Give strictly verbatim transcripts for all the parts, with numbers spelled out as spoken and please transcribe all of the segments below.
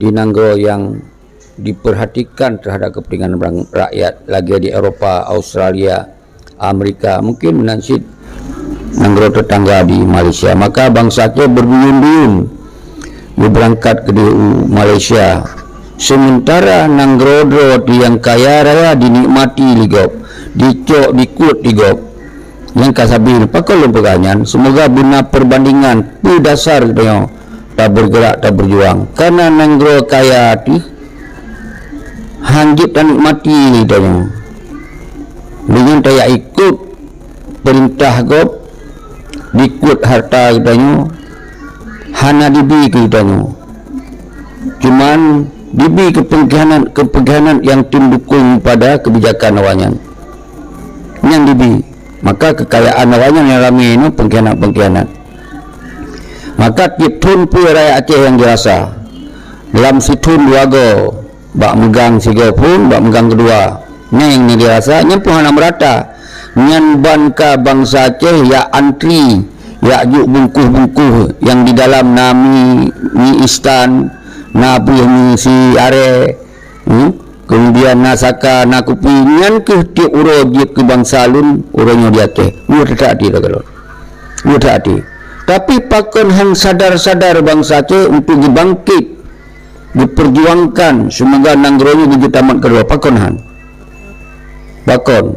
di nanggroe nyang diperhatikan terhadap kepentingan rang-, rakyat, lagée di Eropa, Australia, Amerika, mungkin meunan cit nanggroe tetangga di Malaysia. Maka bansa Aceh berbuyun-buyun geubeurangkat keudeh u Malaysia. Sementara nanggroe droe nyang kaya raya dinikmati lé gob, dicok dikuet lé gob. Nyang ka sabe pakon lôn peugah nyan, seumoga beuna perbandingan peue dasar geutanyoe tabeurgeurak, tabeurjuang. Kareuna nanggroe kaya teuh han jeuet tanikmati lé geutanyoe. Meunyoe tajak ikot peurintah gob, dikuet hareuta geutanyoe, hana dibi keu geutanyoe. Cuman dibi keu peungkhianat, keu peungkhianat nyang tem dukong pada keubijakan awaknyan. Nyan dibi. Maka keukayaan awaknyan nyang ramé nyoe peungkhianat-peungkhianat. Maka tieb thon peue rakyat Aceh nyang jirasa. Lam sithon dua goe, bak meugang sigoe phon, bak meugang keudua. Nyan nyang jirasa, nyan pun hana meurata. Nyan ban ka bansa Aceh jak antri, jak jok bungkôh-bungkôh nyang di dalam na mi, mi instan, na buih mi si aré, hmm? Kemudian na saka, na kupi, nyan kheueh tieb uroe jeuet keu bansa lôn uroe nyoe di Aceh. Nyoe that até lagée lôn. Nyoe that até. Tapi pakon han sadar-sadar bansa Aceh untuk geubangkét, geupeurjuangkan seumoga nanggroe nyoe geujeuet tamat keudroe? Pakon han? Pakon?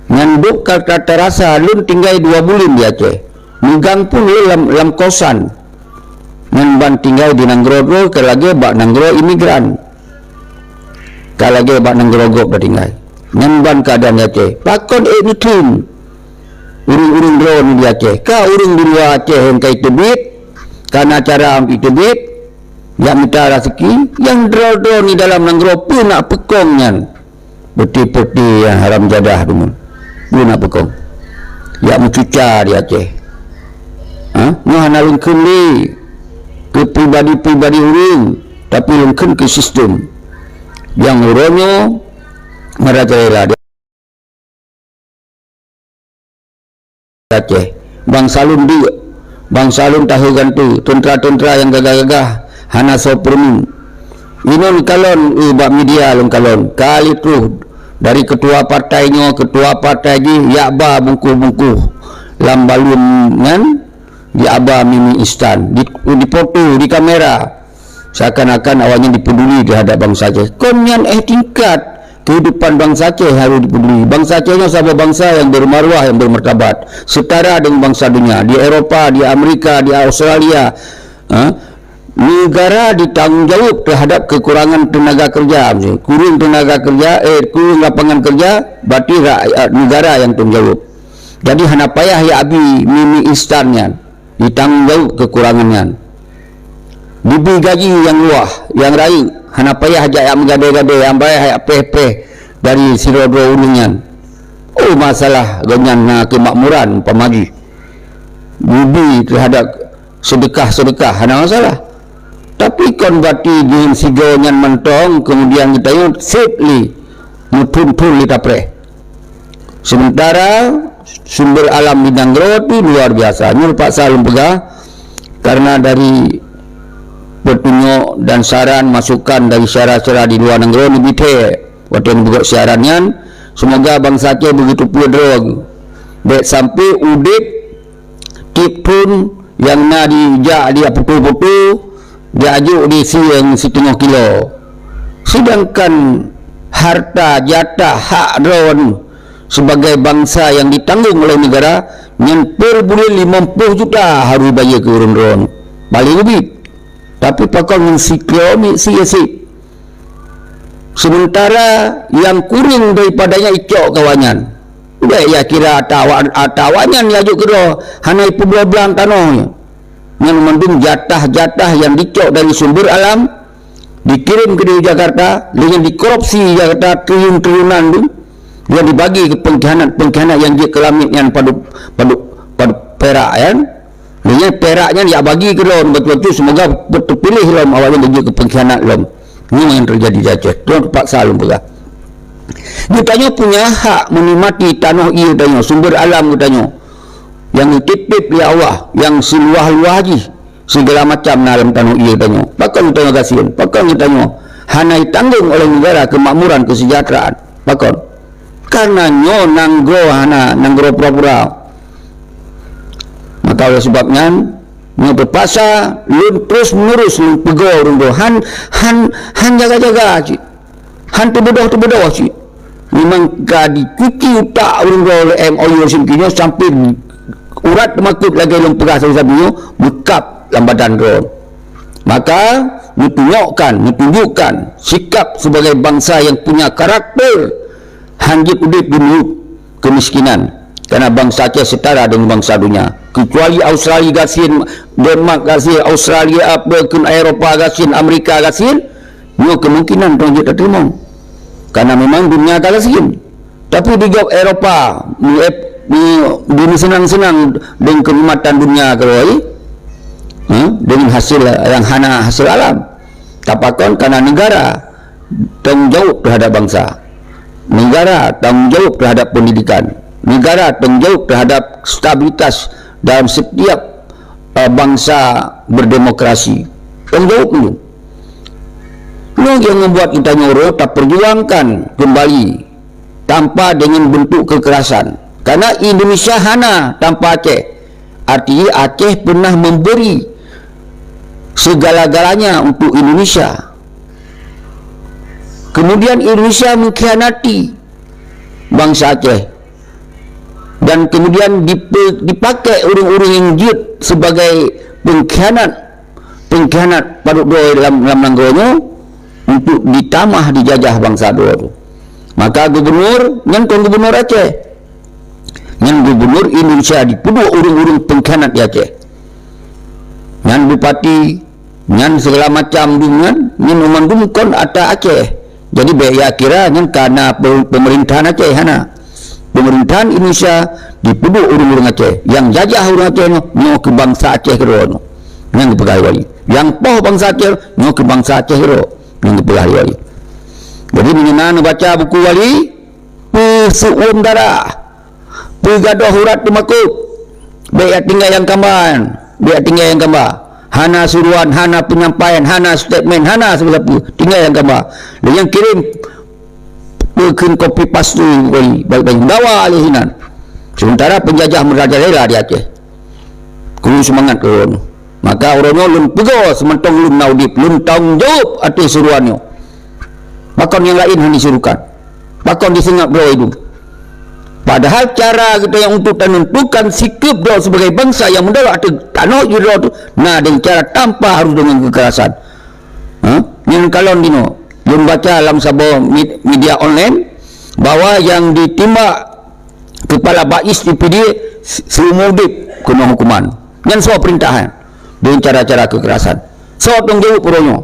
Nyan dum ka ta-, tarasa, lôn tinggai dua buleuen di Aceh. Meugang pun lôn lam, lam kosan. Nyan ban tinggai di nanggroe droe ka lagée bak nanggroe imigran. Ka lagée bak nanggroe gob tatinggai. Nyan ban keuadaan di Aceh. Pakon ék neutreun ureuëng-ureuëng droe nyoe di Aceh? Ka ureuëng di luwa Aceh nyang ka jiteubiet, ka na cara jiteubiet, jak mita raseuki, nyang droe-droe di dalam nanggroe peue nak peukong nyan? Peuti-peuti nyang haram jadah deungon. Peue nak peukong? Jak meucuca di Aceh. Ha? Nyoe hana lôn kheun lé keu pribadi-pribadi ureuëng, tapi lôn kheun keu sistem. Nyang uroe nyoe merajalela di Aceh. Bansa lôn deuk, bansa lôn tahe gante, teuntra-teuntra nyang gagah-gagah hana soe peurunoe. Inong kalon, eh, bak media lôn kalon, ka lheueh troh dari ketua partai nyoe, ketua partai jih, jak ba bungkôh-bungkôh lam balum nyan, jak ba mi-mi instan, di, difoto, dikamera. Seakan-akan awaknyan dipeduli terhadap bansa Aceh. Kon nyan éh tingkat kehidupan bansa Aceh harus dipeduli. Bansa Aceh nyoe saboh bansa nyang bermaruah, nyang bermartabat, setara dengan bansa dunia. Di Eropa, di Amerika, di Australia, ha? Negara ditanggung jawab terhadap kekurangan tenaga kerja. Kurang tenaga kerja, eh, kurang lapangan kerja, berarti rakyat, negara yang tanggung jawab. Jadi hana payah jak abi mi-mi instan nyan. Ditanggung jawab kekurangan nyan. Dibri gaji nyang luwah, nyang rayeuk, hana payah jak, jak meugadée-gadée, hana payah jak péh-péh dari sidroe-droe ureuëng nyan. Oh, masalah gobnyan na keumakmuran umpama jih. Dibri terhadap seudeukah-seudeukah, hana masalah. Tapi kon berarti deungon sigoe nyan mantong, kemudian geutanyoe seb lé meuthon-thon lé tapreh. Sementara sumber alam di nanggroe tu luar biasa. Nyoe terpaksa lôn peugah, karena dari petunjuk dan saran masukan dari syedara-syedara di luar nanggroe neubi thée watée neubuet siaran nyan. Seumoga bansa Aceh beugeutupeue droe, bék sampoe udeb tieb thon nyang na dijak di aputu-putu, dijak jok di sieng siteungoh kilo. Sedangkan harta jatah hak droe sebagai bansa nyang ditanggung oleh negara nyan per buleuen limong ploh juta harus bayeue keu ureuëng droe. Paleng ubit. Tapi pakon ngon siklo mi si si. Sementara nyang kureueng daripada nyan icok keu awaknyan. Bék ya kira ata awak, ata awaknyan ya jok keudroe, hana ipeubloe blang tanoh nyan. Nyan mandum jatah-jatah nyang dicok dari sumber alam, dikirém keudeh Jakarta, lé nyan dikorupsi Jakarta triliun-triliunan tu, nyan dibagi keu pengkhianat-pengkhianat nyang jeuet keu lamiet nyan padub, padub, padub perak nyan. Lé nyan perak nyan jak bagi keudroe bacut-bacut, seumoga teupiléh lom awaknyan beujeuet keu pengkhianat lom. Nyoe nyang teujadi di Aceh. Nyoe teupaksa lôn peugah. Geutanyoe punya hak meunikmati tanoh ié tanyoe, sumber alam geutanyoe nyang geutitip lé Allah, nyang siluwah-luwah jih, Segala macam na lam tanoh ié tanyoe. Pakon tanyoe gasien? Pakon tanyoe hana jitanggong oleh negara keumakmuran, keuseujahteuraan? Pakon? Karena nyoe nanggroe hana, nanggroe pura-pura. Maka oleh sebab nyan, nyoe teupaksa lôn terus menerus lôn peugah ureuëng droe, han, han, han jaga-jaga cit. Han teubeudôh-teubeudôh cit. Memang ka dicuci utak ureuëng droe oleh M O U Helsinki nyoe sampai urat teumakot lagée lôn peugah sabe-sabe nyoe meukab lam badan droe. Maka, neutunjukkan, neutunjukkan sikap sebagai bangsa yang punya karakter, han jeuet udeb di miyueb keumiskinan. Karena bangsa Aceh setara dengan bangsa dunia. Kecuali Australia gasien, Denmark gasien, Australia apa ke Eropa gasien, Amerika gasien, nyoe kemungkinan dong jeuet tateurimong. Karena memang dunia ka gasien. Tapi di gob Eropa, di, di, di senang-senang dengan kenikmatan dunia keurôi, ha, dengan hasil yang hana hasil alam. Tapakon karena negara tanggung jawab terhadap bangsa. Negara tanggung jawab terhadap pendidikan. Negara tanggung jawab terhadap stabilitas dalam setiap, eh, bangsa berdemokrasi. Tanggung jawab itu. Nyoe yang membuat kita nyoe taperjuangkan kembali tanpa dengan bentuk kekerasan. Karena Indonesia hana tanpa Aceh. Artinya Aceh pernah memberi segala-galanya untuk Indonesia. Kemudian Indonesia mengkhianati bangsa Aceh. Dan kemudian dipe-, dipakai ureuëng-ureuëng nyang jeuet sebagai pengkhianat, pengkhianat padub droe lam, lam nanggroe nyoe untuk ditamah dijajah bangsa droe tu. Maka gubernur, nyan kon gubernur Aceh. Nyan gubernur Indonesia dipeuduek ureuëng-ureuëng pengkhianat di Aceh. Nyan bupati, nyan segala macam dum nyan, nyan mandum kon ata Aceh. Jadi bék ya kira nyan kana pe-, pemerintahan Aceh, hana. Pemerintahan Indonesia dipeuduek ureuëng-ureuëng Aceh. Yang jajah ureuëng Aceh nyoe, nyoe keu bangsa Aceh keudroe nyoe. Nyang geupeugah wali. Yang poh bangsa Aceh nyoe keu bangsa Aceh keudroe. Nyang geupeugah wali. Jadi meunyoe na neubaca buku wali, peuseu'uem darah, peugadôh urat teumakot, bék ya tinggai nyang kamba, bék ya tinggai nyang kamba. Hana suruhan, hana penyampaian, hana statement, hana sapeue-sapeue. Tinggai nyang kamba. Lé nyang kirim peukheun copy paste wali, baik-baik. Gawa lé sinan. Sementara penjajah merajalela di Aceh. Keu seumangat keu ureuëng. Maka uroe nyoe lôn peugah seumantong lôn na udeb, lôn tanggung jawab ateueh suruhan nyoe. Pakon nyang laén hana disuruhkan? Pakon diseungab droe idong? Padahal cara geutanyoe untuk tanentukan sikeup droe sebagai bansa nyang meudaulat ateueh tanoh jih droe tu na dengan cara tanpa harus dengan kekerasan. Ha? Nyang kalon dinoe, lôn baca lam saboh med-, media online bahwa nyang ditimbak kepala Bais di Pidie se-, seumeudeb keunoe hukuman. Nyan soe peurintahan? Dengan cara-cara kekerasan. Soe tanggung jawab uroe nyoe?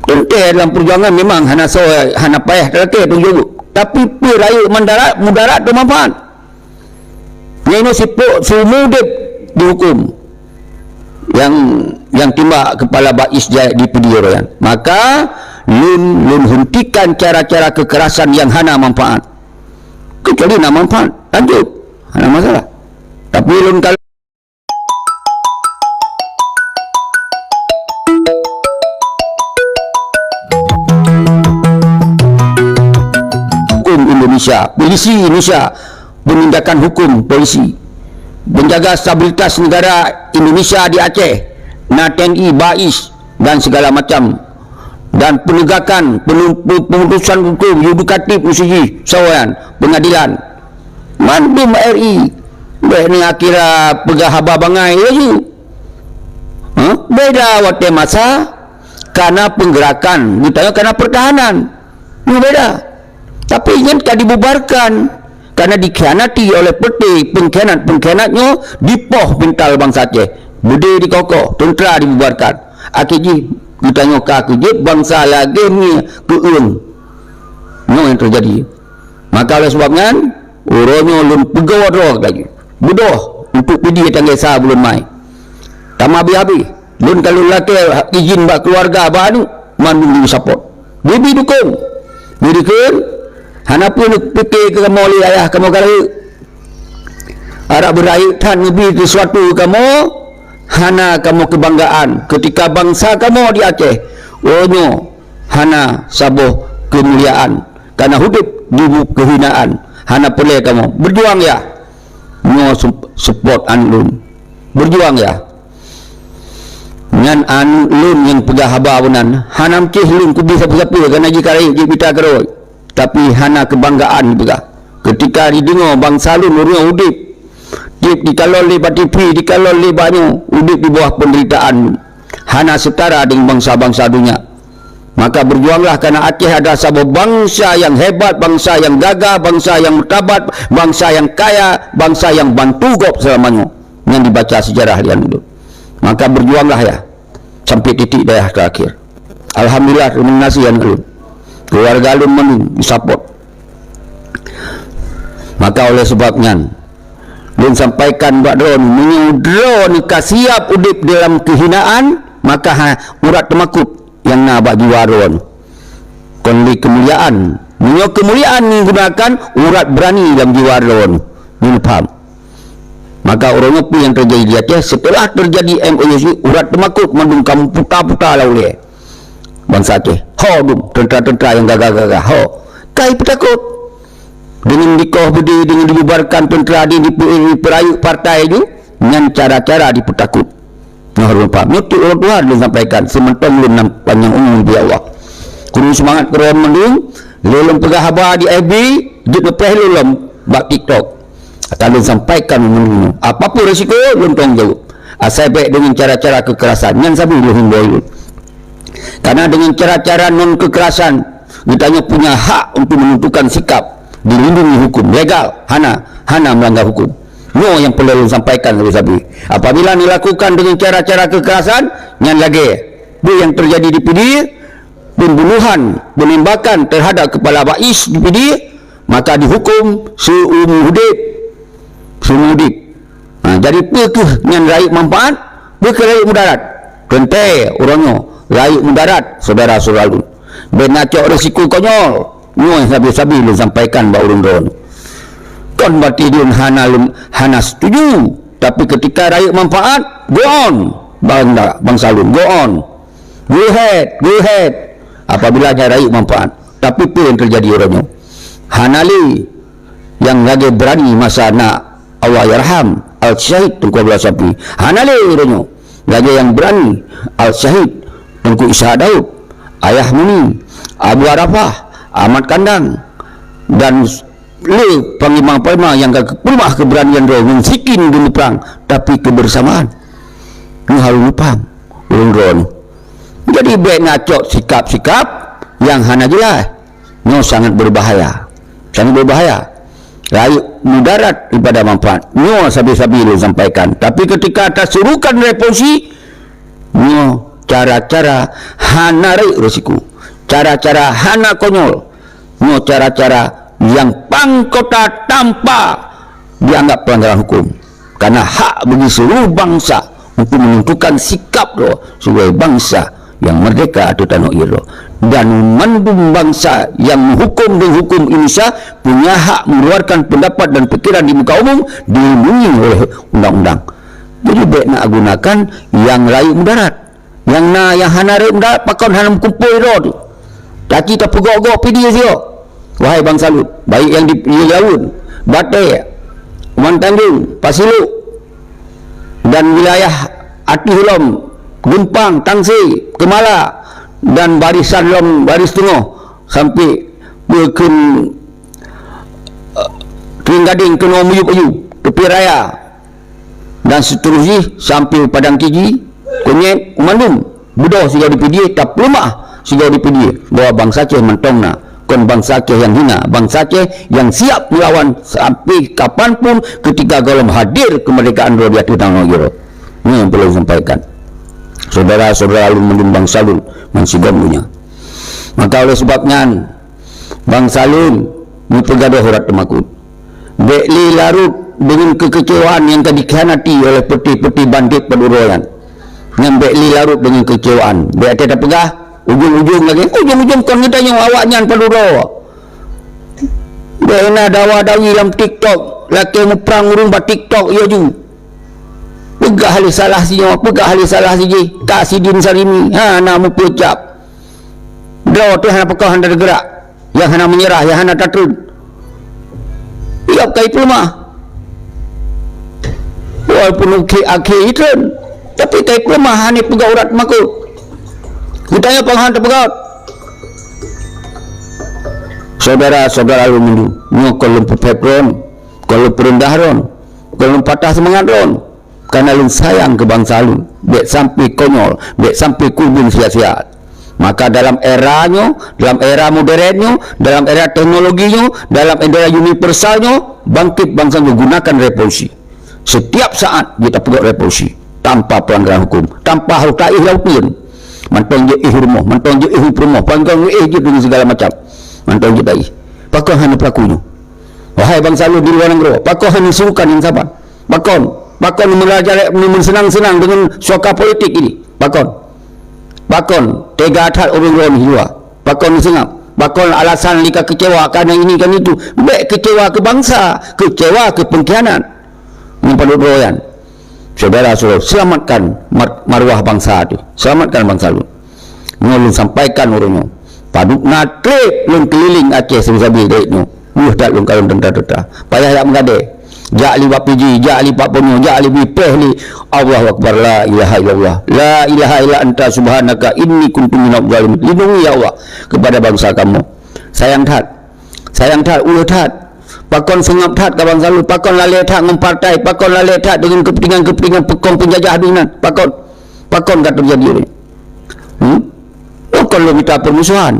Teuntée dalam peujuangan memang hana soe, hana payah talakée tanggung jawab. Tapi peue rayeuk mudarat, mudarat atau manfaat? Nyan inoe sipok seumeudeb dihukum. Nyang, nyang timbak kepala Bais di, di Pidie nyan. Maka, lôn, lôn hentikan cara-cara kekerasan nyang hana manfaat. Kecuali na manfaat, lanjut. Hana masalah. Tapi lôn kal- Hukum Indonesia, polisi Indonesia, penindakan hukum polisi, penjaga stabilitas negara Indonesia di Aceh, na T N I, Bais, dan segala macam, dan penegakan penu-, pe-, pemutusan hukum yudikatif meusuji sawan pengadilan. Mandum R I, bék ni akhira peugah haba bangai laju. Ha? Beda watée masa kana penggerakan, geutanyoe kana pertahanan. Nyoe beda. Tapi nyan ka dibubarkan karena dikhianati oleh peuté pengkhianat-pengkhianat nyoe dipoh pintal bansa Aceh. Beudé dikokoh, teuntara dibubarkan. Akhé jih geutanyoe ka keujeuet bansa lagée mie keueung. Nyoe nyang teujadi. Maka oleh sebab nyan, uroe nyoe lôn peugoe droe laju. Beudôh untuk Pidie tanggai sa buleuen Mai. Tamah habéh-habéh. Lôn ka lôn lakée izin bak keuluwarga, bak aneuk, mandum jimeusapot. Bibi dukong. Bibi dukong. Hana peue neupike keu kamoe lé ayah kamoe ka rayeuk. Adak beurayeuk that neubi sesuatu keu kamoe, hana kamoe keubanggaan. Keutika bansa kamoe di Aceh, uroe nyoe hana saboh keumuliaan, kana udeb di keuhinaan, hana peureulée kamoe. Beujuang ya! Nyoe sup-, support aneuk lôn. Beujuang ya! Nyan aneuk lôn nyang peugah haba meunan, hana meucéh lôn keubiet sapeue-sapeue, kana jih ka rayeuk jeuet mita keurôi. Tapi hana keubanggaan jipeugah. Keutika jideungoe bansa lôn ureuëng udeb, tieb jikalon lé bak T V, jikalon lé bak nyoe, udeb di bawah peundeuritaan, hana seutara deungon bansa-bansa donya. Maka beujuanglah, karna Aceh adalah saboh bansa nyang hebat, bansa nyang gagah, bansa nyang meurtabat, bansa nyang kaya, bansa nyang bantu gob seulama nyoe. Nyang jibaca seujarah lé aneuk lôn. Maka beujuanglah ya, sampai titik darah terakhir. Alhamdulillah, terima kasih aneuk lôn. Keuluwarga lôn mandum jisapot. Maka oleh sebab nyan, lôn sampaikan bak droeneuh, meunyoe droeneuh ka siap udeb dalam keuhinaan, maka ha, urat teumakot nyang na bak jiwa droeneuh. Kon lé keumuliaan. Meunyoe keumuliaan neugunakan, urat beurani lam jiwa droeneuh. Nyoe paham? Maka uroe nyoe peue nyang teujadi di Aceh, seuteulah teujadi M O U C, urat teumakot mandum ka meuputa-puta lam ulée bansa Aceh. Ho dum, teuntra-teuntra nyang gagah-gagah, ho. Kai peutakot. Deungon dikoh beudé, deungon dibubarkan teuntra, di, di, dipeurayeuk partai nyoe, nyan cara-cara dipeutakot. Nyoe harôh paham. Nyoe teuk ureuëng tuha lôn sampaikan, seumantong lôn nam panyang umu di Allah. Kuru seumangat keu droeneuh mandum, lé lôn peugah haba di F B, jeuet leupeh lôn lom bak TikTok. Akan lôn sampaikan mandum nyoe. Apapun resiko, lôn tanggung jaweueb. Asai bék deungon cara-cara keukerasan. Nyan sabe lôn himbôi lôn. Karna deungon cara-cara non keukerasan, geutanyoe punya hak untuk menentukan sikap, dilindungi hukum, legal, hana, hana melanggar hukum. Nyoe nyang peureulée lôn sampaikan sabe-sabe. Apabila dilakukan deungon cara-cara keukerasan, nyan lagée peue nyang teujadi di Pidie, pembunuhan, penembakan terhadap Kepala Bais di Pidie, maka dihukum seumur udeb. Seumur udeb. Ha, jadi peue kheueh nyan rayeuk manfaat, peue kheueh rayeuk mudarat? Teuntée uroe nyoe rayeuk mudarat, syedara-syedara lôn. Bék na cok risiko konyol. Nyoe nyang sabe-sabe lôn sampaikan bak ureuëng droeneuh. Kon berarti lôn hana lôn, hana setuju, tapi keutika rayeuk manfaat, go on, bangsa, bansa lôn, go on. Go ahead, go ahead. Apabila nyan rayeuk manfaat. Tapi peue nyang teujadi uroe nyoe? Hana lé nyang lagée beurani masa na Allahyarham Al-Syahid Teungku Abdullah Syafri. Hana lé uroe nyoe lagée nyang beurani Al-Syahid Teungku Ishak Daud, Ayah Muni, Abu Arafah, Ahmad Kandang, dan lé panglima-panglima nyang ka peuleumah keubeuranian droe ngon sikin geumeuprang, tapi keubeursamaan. Nyoe harôh neupaham ureuëng droeneuh. Jadi bék na cok sikap-sikap nyang hana jeulaih. Nyoe sangat beubahaya. Sangat beubahaya. Rayeuk mudarat daripada manfaat. Nyoe sabe-sabe lôn sampaikan. Tapi keutika tasurukan revolusi, nyoe cara-cara hana rayeuk risiko. Cara-cara hana konyol. Nyoe cara-cara nyang pang kota tanpa dianggap pelanggaran hukum. Karena hak bagi seluruh bangsa untuk menentukan sikap droe sebagai bangsa yang merdeka atau tanoh ie droe. Dan mandum bangsa yang menghukum dengan hukum Indonesia punya hak mengeluarkan pendapat dan pikiran di muka umum dilindungi oleh undang-undang. Jadi, bék na gunakan yang rayeuk mudarat. Nyang na nyang hana rhot dak pakon hana meukumpôi droe tu. Teuka tapeugok-gok Pidie siok. Wahai bansa lôn, baik nyang di Yaun, Batée, Kumantanjong, Pasilok, dan wilayah ateueh lom, Geumpang, Tangse, Keumala, dan barisan lom, baris teungoh, sampai peue kheun, eh, Trienggadeng keunoe miyueb ayue, Teupie Raya, dan seuterusjih sampai Padang Kiji, Kunyét, Mandum, beudôh sigoe di Pidie, tapeuleumah sigoe di Pidie, bahwa bansa Aceh mantong na, kon bansa Aceh nyang hina, bansa Aceh nyang siap meulawan sampai kapan pun ketika gohlom hadir keumeurdekaan droe di ateueh tanoh Europe. Nyoe nyang perlu sampaikan. Saudara-saudara lôn mandum bansa lôn, ban sigom donya. Maka oleh sebab nyan, bansa lôn, neupeugadôh urat teumakot. Bék lé larot deungon keukeucewaan nyang ka dikhianati oleh peuté-peuté bandét padum droe nyan. Nyan bék lé larot deungon keukeucewaan. Bék até tapeugah, ujong-ujong lagée, ujong-ujong kon geutanyoe, awaknyan padum droe. Bék na dawa-dawi lam TikTok, lakée muprang ureuëng bak TikTok, iya ju. Peugah lé salah si nyoe, peugah lé salah si jih, ka sidin sarimi, hana meupeucab. Droe teuh hana pakoh, hana teugerak, nyang hana meunyeurah, nyang hana tatreun. Yôp kai peuleumah. Walaupun akhé-akhé jitreun, tapi kai peuleumah hana peugah urat makot. Geutanyoe panghan teupeugah. Syedara-syedara lôn meunyoe, nyoe kon lôn peuphet droe, kon lôn peureundah droe, kon lôn patah seumangat droe. Karena lôn sayang keu bansa lôn, bék sampai konyol, bék sampai keubun sia-sia. Maka dalam era nyoe, dalam era modern nyoe, dalam era teknologi nyoe, dalam era universal nyoe, bangkit bansa nyoe, gunakan revolusi. Setiap saat jeuet tapeugöt revolusi tanpa pelanggaran hukum, tanpa harôh taéh lam uteuen. Mantong jeuet éh rumoh, mantong jeuet éh peurumoh, mantong jeuet éh jeuet deungon segala macam. Mantong jeuet taéh. Pakon hana peulaku nyoe? Wahai bansa lôn di luwa nanggroe, pakon hana surukan nyang saban? Pakon? Pakon meurajalela, meuseunang-seunang deungon suaka politik ini? Pakon? Pakon tega that ureuëng droe di luwa? Pakon neuseungab? Pakon alasan lé ka keucewa, kana ini, kana itu? Bék keucewa keu bansa, keucewa keu peungkhianat. Nyan padub droe nyan. Syedara-syedara, selamatkan mar-, marwah bansa teuh. Selamatkan bansa lôn. Nyoe lôn sampaikan uroe nyoe. Padub na treb lôn keulileng Aceh sabe-sabe dayeuh nyoe. Weueh that lôn kalon teuntara-teuntara. Payah jak meugadée. Jak li bak P J, jak li bak Borneo, jak li bak Aceh li. Allahu Akbar, la ilaha illallah. La ilaha illa anta subhanaka inni kuntu minadh dhalimin. Lindungi ya Allah kepada bangsa kamoe. Sayang that. Sayang that, uroe that. Pakon seungab that keu bansa lôn, pakon lalée that ngon partai, pakon lalée that deungon keupeuntengan-keupeuntengan peukong peunjajah dum nyan. Pakon? Pakon ka teujadi nyoe? Hmm? Nyoe kon lôn mita peurmusohan.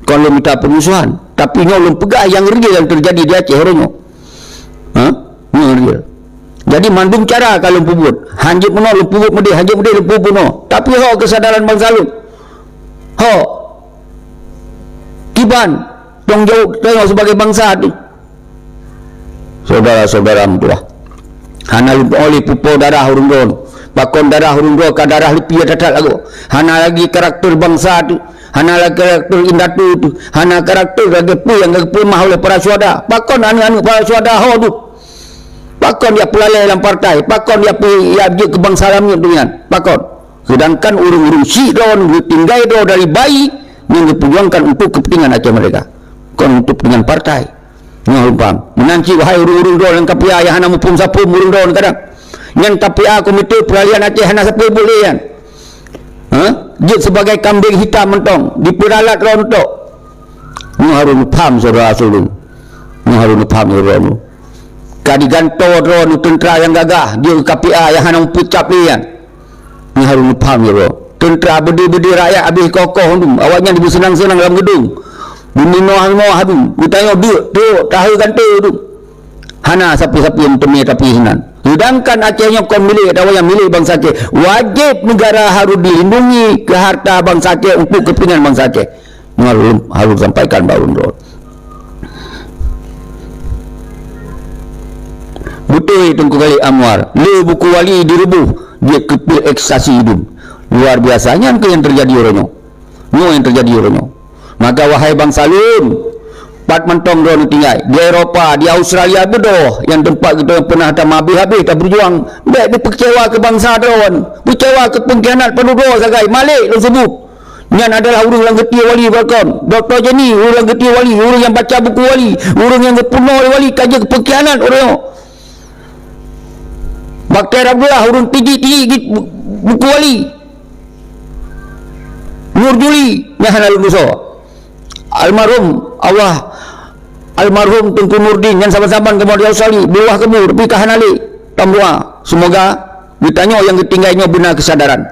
Kon lôn mita peurmusohan. Tapi nyoe lôn peugah nyang real nyang teujadi di Aceh uroe nyoe. Ha? Nyang real. Jadi mandum cara ka lôn peubuet. Hanjeuet meunoe lôn peubuet meudeh, hanjeuet meudeh lôn peubuet meunoe. Tapi ho keusadaran bansa lôn. Ho. Kiban tanggung jaweueb tanyoe sibagai bansa teuh. Syedara-syedara meutuwah, hana leumoh lé pupo darah ureuëng droe. Pakon darah ureuëng droe ka darah leupie that-that lagoe. Hana lagi karakter bansa teuh. Hana lagi karakter indatu teuh. Hana karakter lagée peue nyang geupeuleumah oleh para syuhada. Pakon aneuëk-aneuëk para syuhada ho teuh? Pakon jak peulalée lam partai? Pakon jak peu-, jak jeuet keu bansa lamiet dum nyan? Pakon? Seudangkan ureuëng-ureuëng syiek droe, geutinggai droe dari bayi, nyang geupeujuangkan untuk keupeuntengan Aceh Merdeka, kon untuk keupeuntengan partai. Nyoe ulôn paham. Meunan cit, wahai ureuëng-ureuëng droe nyang ka P A nyang hana muphom saphom ureuëng droe kadang. Nyan ka P A Komite Peuralihan Aceh hana sapeue buet lé nyan. Ha? Jeuet sibagai kambeng hitam mantong, dipeuralat droe mantong. Nyoe harôh neupham syedara-syedara lôn. Nyoe harôh neupham syedara lôn. Ka digantoe droe nyoe teuntara nyang gagah, jeuet keu K P A nyang hana meupeucab lé nyan. Nyoe harôh neupham syedara lôn. Teuntara beudé-beudé rakyat habéh koh-koh dum, awaknyan jibeuseunang-seunang lam geudong. Jimeunoh-noh dum, geutanyoe deuk, deuk, tahe gante dum. Hana sapeue-sapeue meuteumé tapi sinan. Seudangkan Aceh nyoe kon milék, atawa nyang milék bansa Aceh. Wajéb neugara harôh dilindungi keu hareuta bansa Aceh untuk keupeuntengan bansa Aceh. Nyoe harôh, harôh sampaikan bak ulôn droe. Beutôi Teungku Khalid Anwar, le buku wali diruboh, jeuet keu pil ekstasi dum. Luar biasa, nyan keuh nyang teujadi uroe nyoe. Nyoe nyang teujadi uroe nyoe. Maka wahai bansa lôn, pat mantong droeneuh tinggai, di Eropa, di Australia beudôh, nyang teumpat geutanyoe peunah tameuhabéh-habéh tabeujuang, bék neupeucewa keu bansa droeneuh, peucewa keu peungkhianat padub droe sagai, malék lôn seubut. Nyan adalah ureuëng nyang geutiek wali pakon. Dokto Jenny, ureuëng nyang geutiek wali, ureuëng nyang baca buku wali, ureuëng nyang geupeurunoe lé wali ka jeuet keu peungkhianat ureuëng nyoe. Bakhtiar Abdullah, ureuëng tijik-tijik buku wali. Nur Juli, nyang hana lôn tusoe. Almarhum, Allah, almarhum Teungku Nurdin, nyang saban-saban kamoe di Australia, beuwah keubur, tapi ka hana lé. Tameudoa, seumoga geutanyoe nyang geutinggai nyoe beuna keusadaran.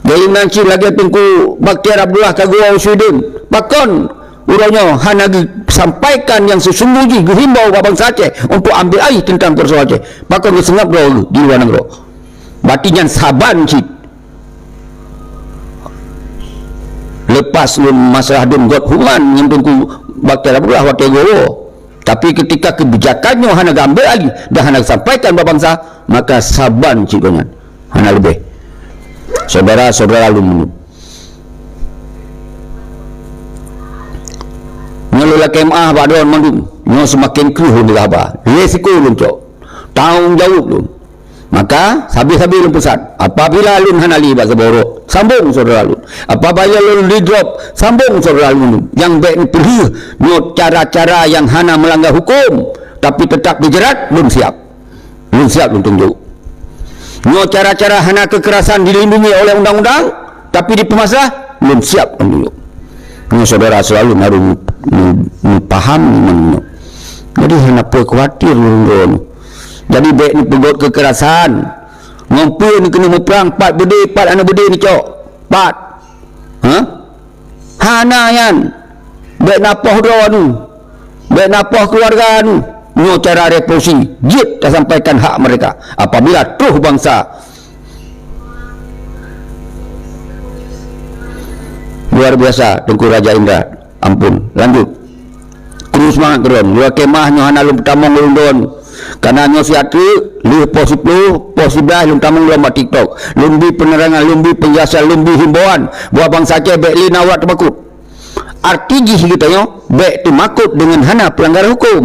Jadi meunan cit lagée Teungku Bakhtiar Abdullah ka geuwoe u Sweden. Pakon uroe nyoe hana geusampaikan nyang seusunggoh jih, geuhimbau bak bansa Aceh untuk ambil alih teuntang peusoalan Aceh? Pakon geuseungab droe di luwa nanggroe? Bati nyan saban cit. Lepas lôn masalah dum got hubungan ngon Teungku Bakhtiar Abdullah watée geuwoe. Tapi ketika kebijakan nyoe hana geuambil alih dan hana geusampaikan bak bansa, maka saban cit gobnyan. Hana leubeh. Syedara-syedara lôn meunyoe. Nyoe lôn lakée meuáh bak droeneuh mandum. Nyoe seumaken kreueh lôn peugah haba. Resiko lôn cok. Tanggong jaweueb lôn. Maka, sabe-sabe lôn peusan, apabila lôn hana lé bak saboh uroe, sambong syedara lôn. Apabila lôn di drop, sambong syedara lôn. Nyang bék neupeulheueh nyoe cara-cara nyang hana meulanggar huköm, tapi teutap dijerat, lôn siap. Lôn siap lôn tunjuk. Nyoe cara-cara hana keukerasan dilindungi oleh undang-undang, tapi dipeumasalah, lôn siap lôn tunjuk. Nyoe syedara selalu harôh mu-, mu-, mupaham nyoe. Jadi hana peue khawatir lôn droeneuh. Jadi bék neupeugot keukerasan. Ngon peue neukeuneuk muprang, pat beudé, pat aneuk beudé neucok. Pat. Ha? Hana nyan. Bék napoh droeneuh. Bék napoh keuluwarga neuh. Nyoe cara revolusi. Jeuet tasampaikan hak mereka. Apabila troh bansa. Luar biasa, Teungku Raja Indra. Ampun. Lanjut. Kru seumangat keudroe. Luwa keumah nyoe hana lôn peutamong ulôn droeneuh. Kana nyoe siat treuk, lheueh poh siploh, poh siblaih lôn tamong lom bak TikTok. Lôn bi peunerangan, lôn bi peunjelasan, lôn bi himbauan. Buat bansa Aceh bék lé na urat teumakot. Arti jih geutanyoe bék teumakot deungon hana peulanggaran huköm.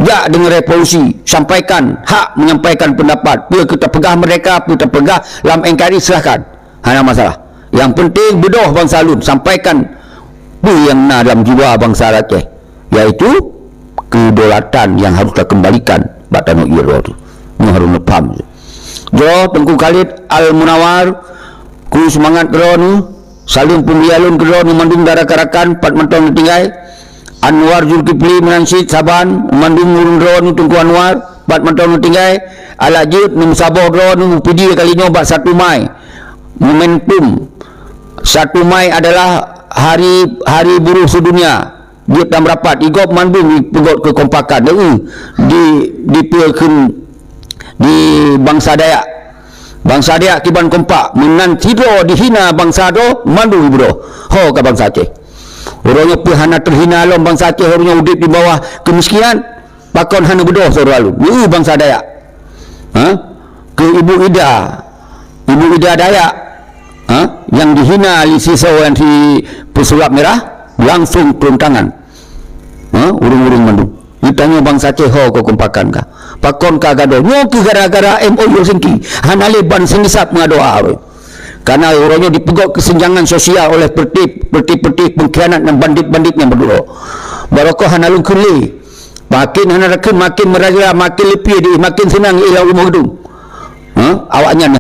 Jak deungon revolusi, sampaikan hak menyampaikan pendapat. Peue keu tapeugah merdeka, peue tapeugah lam N K R I, silahkan. Hana masalah. Nyang penting beudôh bansa lôn, sampaikan peue nyang na lam jiwa bansa Aceh, yaitu kedaulatan nyang harôh takeumbalikan bak tanoh ie droe teuh. Nyoe harôh neupaham. Jroh Teungku Khalid Al Munawar, kru seumangat keudroe neuh, saleuem peumulia lôn keudroe neuh mandum dan rakan-rakan pat mantong neutinggai. Anwar Zulkifli Meunan Syed saban mandum ureuëng droeneuh Teungku Anwar, pat mantong neutinggai, alah jeuet neumeusaboh droeneuh P D kali nyoe bak satu Mai. Momentum satu Mai adalah hari, hari buruh sedunia. Jeuet dan merapat, igob mandum peugöt keukompakan, di, di, di bansa Dayak. Bansa Dayak kiban kompak, meunan sidroe dihina bansa droe, mandum ibeudôh. Ho ka bansa Aceh. Uroe nyoe pih hana teuhina lom bansa Aceh, uroe nyoe udeb di bawah keumiskinan, pakon hana beudôh syedara lôn. Nyoe bansa Dayak. Ha? Keu Ibu Ida. Ibu Ida Dayak. Ha? Nyang dihina lé sisoe nyang si peusulap mirah, langsung turun tangan. Ha? Ureuëng-ureuëng mandum. Geutanyoe bansa Aceh ho keukompakan ka. Pakon ka gadôh? Nyoe keuh gara-gara M O U Helsinki. Hana lé ban seunisab meuadoe. Karena uroe nyoe dipeugöt keusenjangan sosial oleh perti-, perti-perti pengkhianat dan bandit-bandit nyang berdua. Barokon hana lungkheun lé. Makin hana rakheun, makin merajalela, makin leupie di, makin seunang di lam rumoh geudong. Ha? Awaknyan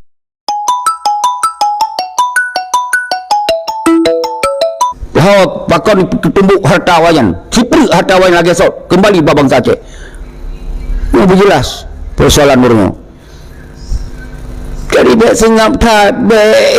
Ho, pakon keutumbok harta awaknyan. Sipreuk harta awaknyan lagée sot. Keumbali bak bansa Aceh. Nyoe beujeulaih peusoalan ureuëng. Jadi bék seungab that, bék